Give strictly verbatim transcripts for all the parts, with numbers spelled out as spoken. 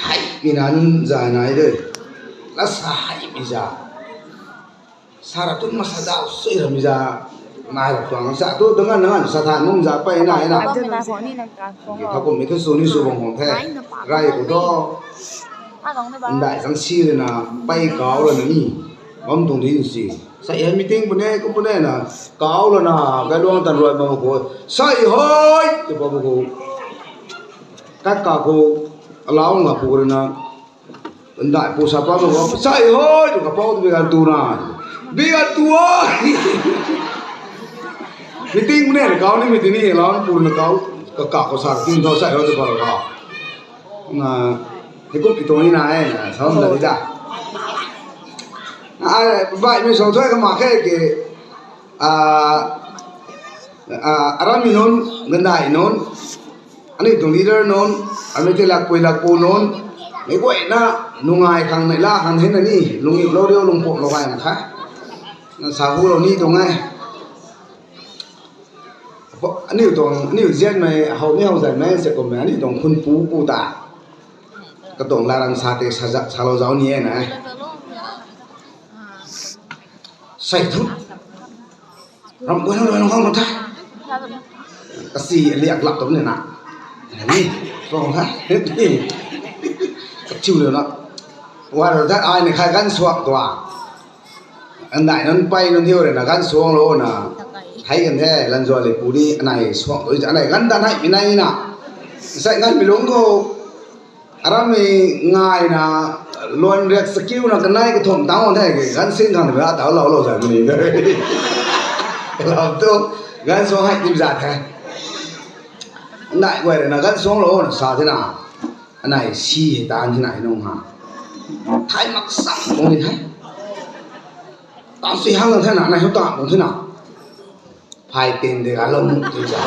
Hei, mi nan zay nai de. La sa hei mi za. Sa ra tun masa dau sui ra mi za. Nai ra tuang sa tu dangan nangan sa than mum za pei nai na. Ki tha kum mi thu su ni su bang hong the. Rai ku to. Ndai zang si rui na pei kau ra na ni. Bam tuang di si. Sa hei meeting pune kum pune na. Kau ra na. Kai luang tan rui bam ku. Sa hei. Te bam ku. Kat ka ku. Alau nga pu rui na. Ndai pu sa pa mo, sa hei, tu ka pau tu bigan tu na. Bigan tu a. Meeting ne, kau ni meeting ni, lau pur na kau, ka ka ko sa, tin thau sa hei tu pa ka. Na, ni kum pi tu ni na, eh, na, sa hom da ni da. Ah, bai mi song thoi ka ma khe ke, ah, ah, aram mi nunc, gandai nunc, aniu tuang leader nunc, aniu ti lak pui lak pu nunc, mei guayna, nungai khang nei la khang hei na ni, lungniw lou riu lungpum lou gai mak kha. Na sa hu lou ni tuang e. Aniu tuang, aniu zianmei, hou ni hou zanmei, se kummei, aniu tuang khunpu pu ta. Katuang laram sa te sa za, sa lou zau ni e na. Sai thu. Ram guay nang rui nang khang ram the. Kasi liak lak tum ni na. Ni, so ha. Kachiu le na. Wa ra that ai ni khai gan suak tua. Anai nan pai nan hiu re na gan suang lo na. Thei kan the, lan zua le pu ni anai suak lo, anai gan dan hai mi nai na. Sai gan mi lung ko. Aram mi ngai na, luan riak sakiu na kanai kathum tang on the, gan sing khang ra tau lou lou zan ni. Lam tu, gan suang hai tim zat the. Nai guay rui na gan suang lo na sa the na. Anai si hei tan the na hei nung ha. Thai mak sam kung ni the. Tan si hang lang the na, anai hou tan kung the na. Phai tin de ga lou mu ti za.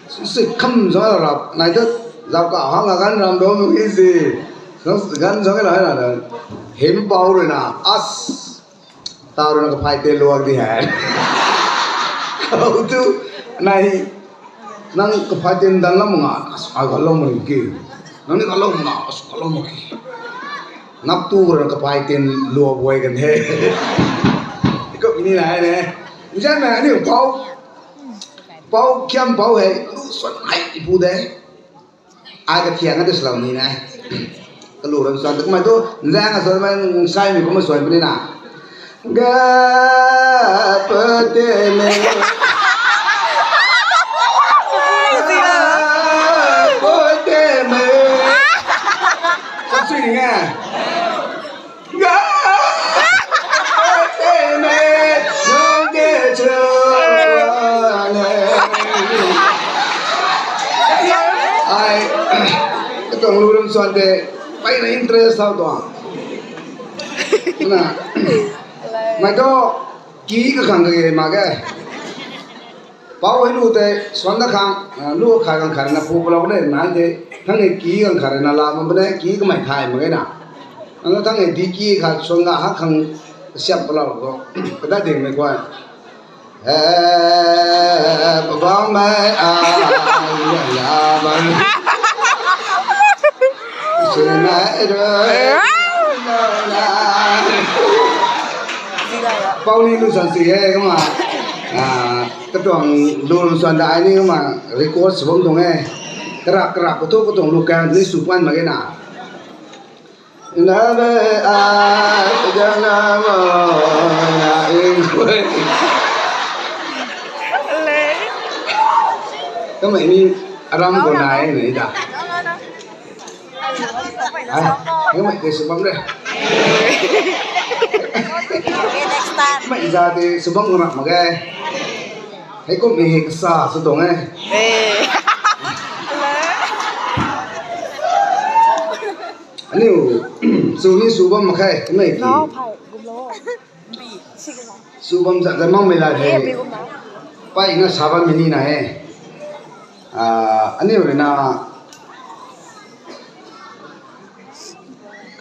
Sui kham zang la rap, nai tu zau ka hang a gan ram do mu ki si. Gan zang la na. Him pau rui na, as. Tau rui na ka phai tin luak di hai. Kau tu, nai, nang ka phai tin dan lam nga, as, ai ga lou mu ki. Nang ni ga lou nga, as, ga lou mu ki. Nap tu rui na ka phai tin luak guay kan the. Iko ni nai ne. Nzian na, aniu pau. Pau kiam pau hei, lu suan hai ipu de. Ai ka thiang na de salou ni na. Ka lu ram suan de kumai tu, nzian na suan mai, sai mi kumai suan puni na. Ga pate me. Ga pate me. Sap sui ni nga. Ai, katuang lu ram suan de, pai na interest thau tuang. Na, mai tu, ki ka khang ka ge ma ge. Pau hei lu tei, suan da khang, ah, lu khai khang khat na pu palou ne, nai tei, thang e ki khang khat na la bam ne, ki kamei khai mak ge na. Nang thang e di ki khat suan ga ha khang siam palou ko, kada ding mei kuan. Eh, bam mei, ah, ya, ya, bam. Sui mei, rui, na, na. Pau ni lu san si e, kumna. Ah, katuang lu lu san da ai ni kumna record sw bam tuang e. Karak, karak, katu, katuang lu kan ni sw pan mak ge na. Na be a, jana mo, na ing kwe. Kamei ni aram ko nai ni da. Ai, hei mei tei sw bam re. Mei za tei sw bam ngam mak ge. Hei kum ni hei kasa sw tuang e. Aniu, sw ni sw bam mak khe, mei ki. Sw bam zat zat makmei la the. Pai na sa bam mi ni na he. Ah, aniu rui na.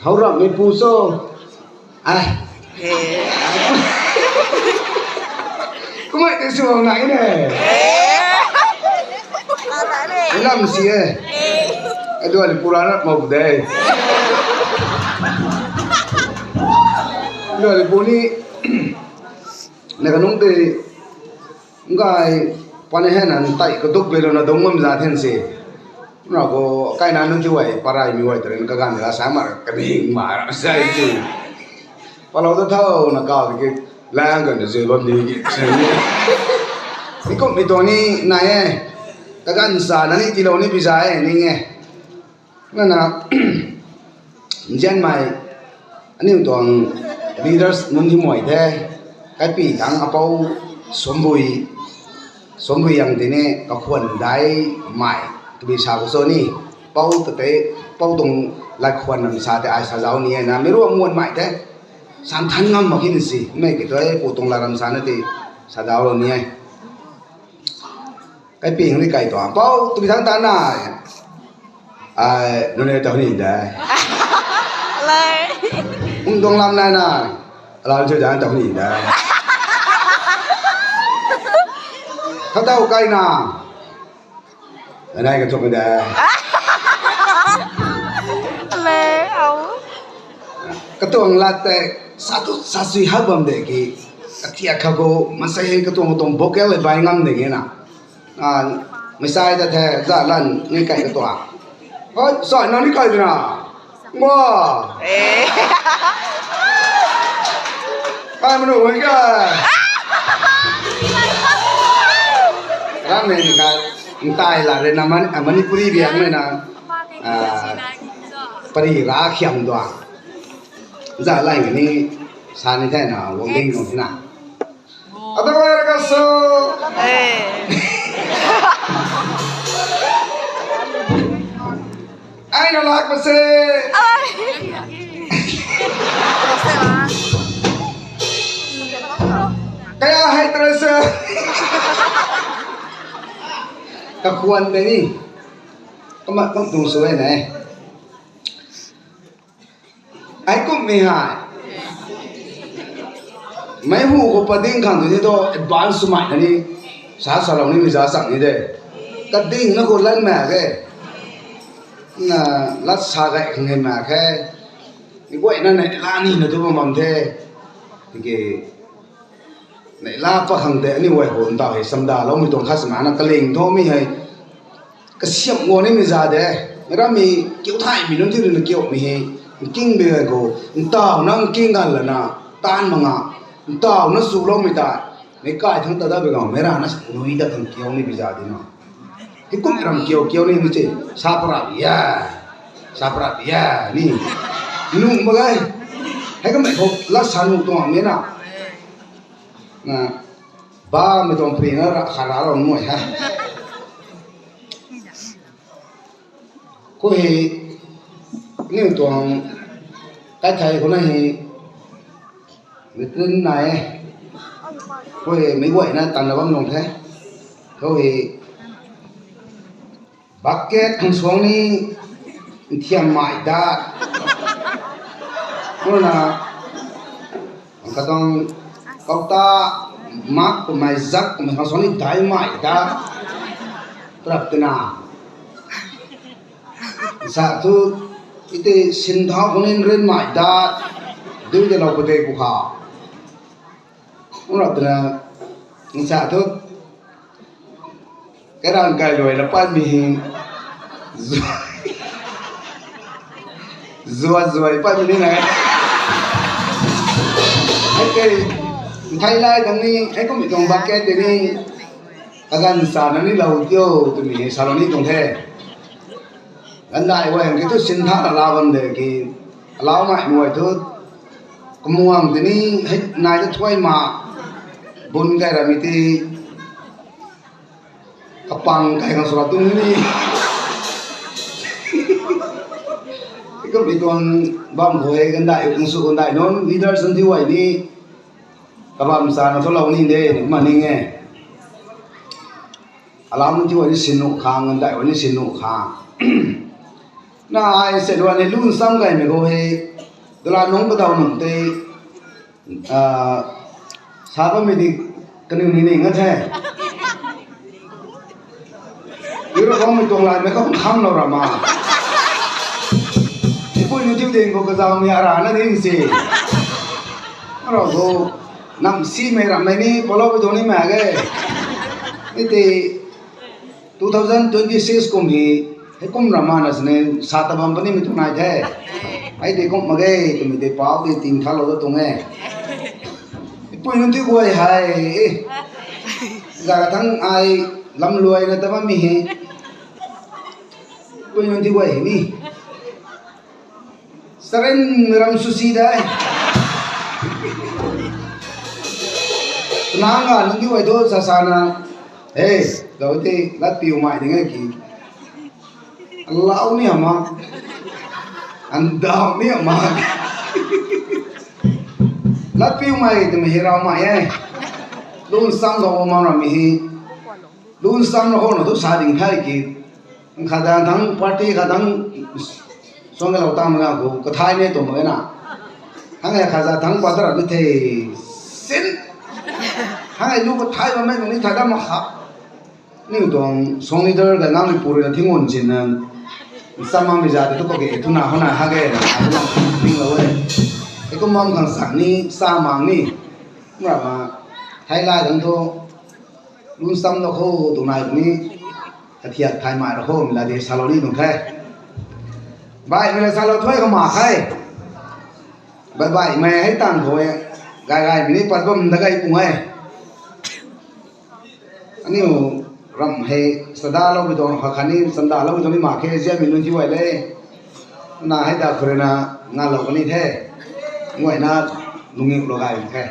Khou ram mi pu so. Ai. Kumei tei sw bam nai ne. Lam si e. Tuali pura na mau de. Tuali puni na kanung de. Ngai pani hei na tai kaduk belo na dong mam za then si. Na ko kai na nung ti wai parai mi wai taren kagan la sa mar kaning ma ra sai ti. Palau ta thau na kau ki lang kan zui bam ni ki. Ni kum mi tuang ni nai e. Kagan sa na ni tilou ni biza e ni nge. Nana nzianmei aniu tuang leaders nunc hi muai the. Kaipi thang apou Suanbui, Suanbui yang tini kakhwan dai mai. Tumi sa khou cho ni, pou ta tei, pou tuang lat khwan nam sa tei ai sa zau ni e na, mi ruang muan mai the. San than ngam mak hi ni si, mei ki tu e, pu tuang lat ram sa na tei sa zau lou ni e. Kaipi hang ni kai tuang, pou tumi thang ta na. Ai, nune tau ni da. Lai. Um tuang lam nai na. Lau chu da tau ni da. Kha tau kai na. Nai ka thuk da. Lai, au. Katuang lat tei sa tu sa sui hak bam de ki. Kathia kha ko, masai hei katuang katuang vocal e bai ngam de nge na. A, masai ta the, za lan ni kai katuang. Hoi, sa na ni kai de na. Wa. Eh. Kai manu hoi ka. Ram ne ni kai, ntai la re na man, a, Manipuri biang me na. A, pari ra khiam dua. Za lai ni sa ni the na, wang ding nung na. Ata wai ra ka so. Eh. Ai na lak pa se. Ai. Kaya hai tra se. Kakhwan de ni. Kama kam tung su e na. Ai kum mi hai. Mei hu khou pading khang tu ni tu advance swmei na ni. Sa salou ni mi za chang ni de. Kading na khou lan mak ge. Na lat sa gai khang hei mak khe. Ni guay na nei la ni na tu bam bam the. Tiki Nei la pa khang tei aniu guay khou ntaw hei samda loumei tuang khat sina na kaling tho mi hei. Kasiam guang nimei za de. Mei ram mi kiu thay mi nunc ti rui na kiu mi hei. Nking bi gay khou. Ntaw na nking gan lana. Taanv manga. Ntaw na su loumei ta. Mei kai thang ta da bi gau. Mei ra na nui da khang kiu ni bi za di na. Hei kum ram kiu kiu ni mi ti. Sa para bi ya. Sa para bi ya. Ni. Nu ma gay. Hei kamei khou la sa nu tuang mi na. Na, ba mei tuang pri na ra kha ra lou nuai ha. Khou hei, niw tuang, kai thei khou na hei, mei tun nai e. Khou hei, mei guayna tan na bam nung the. Khou hei, Bucket khang suang ni nthiam mai dat. Kumna, katuang kauta mak kumei zak kumei khang suang ni dai mai dat. Prap twna. Sa thu, iti sinthau khang ni rin mai dat. Dui de lou pate ku kha. Kumna twna, sa thu, Karan kai luai la pat mi hing. Zuat zuai pat mi ni na. Hei kei, nthai lai dang ni, hei kum mi tuang bucket de ni. Kagan sa na ni lou tio, twmei salou ni tuang the. Gandai guay hang ki thu sintha la la bam de ki, alau mai muai thu, kamuang tini, hei, nai ta thuai ma, bun kai ra mi ti, kapang kai khang sura tung ni. Ikum ituang bam khou hei gandai, ung su gandai non, leader san ti guay ni, kabam sa na thu lou ni de, ni ma ning e. Alam ti wani sinu khang, andai wani sinu khang. Na ai se duan ni lun sam gai mi go he. Dula nung padau nung te. Ah, sa pa mi di kaniw ni ni nga the. Yura kong mi tuang lai mi kong khang lo rama. Ipui nu thiu ding khou kazau mi ara na ding si. Aro khou nam si mei ram mei ni polo bi doni ma ge. Ni ti two thousand twenty six kum hi, hei kum ram mana sini sa ta bam puni mi tu nai the. Hei ti kum ma ge, tumi ti pau ti ting tha lo da tung e. Ipui nu thiu guay hei. Za ka thang ai lam luai na ta bam mi hi. Ipui nu thiu guay hei ni. Saren ram susi dai. Nanga nungi wai do sa sa na. Hey, gau te lat piu mai ding e ki. Lau ni ama. Andau ni ama. Lat piu mai de mi hi rau mai e. Lun sam do ma ram mi hi. Lun sam na ho na tu sa ding thai ki. Kha da thang party kha thang suang ka lau tam ga gu ka thai ne tum ga na. Thang e kha za thang pa ta ra bi the sin. Thang e lu ka thai ba me ni thai da ma kha. Ni tuang song leader ga nang ni puri na thingun chin na. Sa ma mi za tu ko ge tu na ho na ha ge na. Thing lo e. E ko mam khang sang ni sa mang ni. Mra ma thai lai dang tu. Lun sam na kho tu nai ni. Kathiak thai mai ra kho mi la de sa lo ni tung the. Bai mi la sa lo thoi ka ma khai. Bai bai mai hei tan kho e. Gai gai mi ni pat bam da gai pung e. Aniu ram hei sada lo bi don kha kha ni sanda lo bi don ni ma khe zia mi lun thiu ai le. Na hei da khore na nga lo ka ni the. Nguai na lungi lo gai khe.